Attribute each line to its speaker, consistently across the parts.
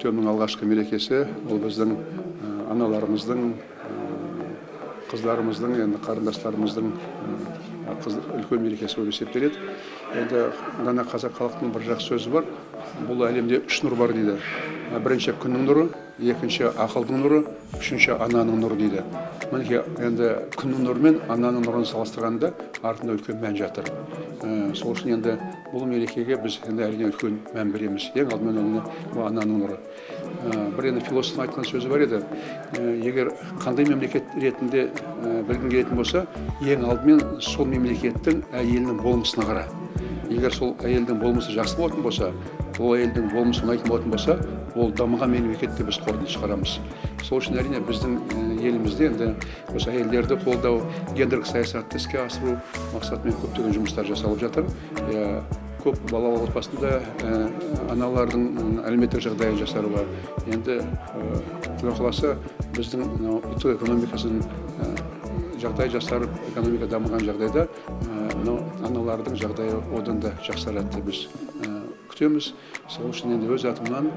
Speaker 1: Көктемнің алғашқы мерекесі. Ол біздің аналарымыздың, қыздарымыздың, енді қарындастарымыздың үлкен мерекесі болып есептеледі. Енді дана қазақ халқының бір жақсы сөзі бар: бұл әлемде үш нұр бар дейді. Бірінші күннің нұры, екінші ақылдың нұры, үшінші ананың нұры дейді. Мінекей, енді күннің нұры мен ананың нұрын салыстырғанда артында үлкен мән жатыр. Сол үшін енді бұл мерекеге біз енді, әрине, үлкен мән береміз. Ең алдымен енді бұл ананың нұры. Бір енді философтың айтқан сөзі бар еді: егер қандай мемлекет ретінде білгің келетін болса, ең алдымен сол мемлекеттің әйелінің болмысына қара. Егер сол әйелдің болмысы жақсы болатын болса, ол әйелдің болмысы ұнайтын болатын болса, ол дамыған мемлекет деп біз қорытынды шығарамыз. Сол үшін, әрине, біздің елімізде енді осы әйелдерді қолдау, гендерлік саясатты іске асыру мақсатымен көптеген жұмыстар жасалып жатыр. Иә, көп балалы отбасында аналардың әлеуметтік жағдайын жасаруға, енді Құдай қаласа, біздің мынау ұлттық экономикасын жағдай жасарып, экономика дамыған жағдайда мынау аналардың жағдайы одан да жақсарады деп біз күтеміз. Сол үшін енді өз атымнан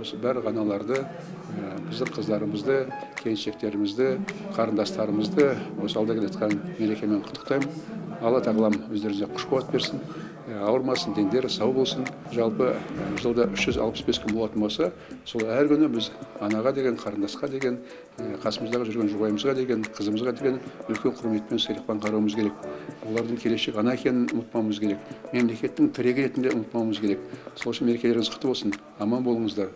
Speaker 1: осы барлық аналарды, біздің қыздарымызды, келіншектерімізді, қарындастарымызды осы алда келе жатқан мерекемен құттықтаймын. Алла Тағалам өздеріңізге күш қуат берсін, ауырмасын, дендері сау болсын. Жалпы жылда 365 күн болатын болса, сол әр күні біз анаға деген, қарындасқа деген, қасымыздағы жүрген жұбайымызға деген, қызымызға деген үлкен құрметпен, сыйлықпен қарауымыз керек. Олардың келешек ана екенін ұмытпауымыз керек, мемлекеттің тірегі ретінде ұмытпауымыз керек. Сол үшін мерекелеріңіз құтты болсын, аман болыңыздар.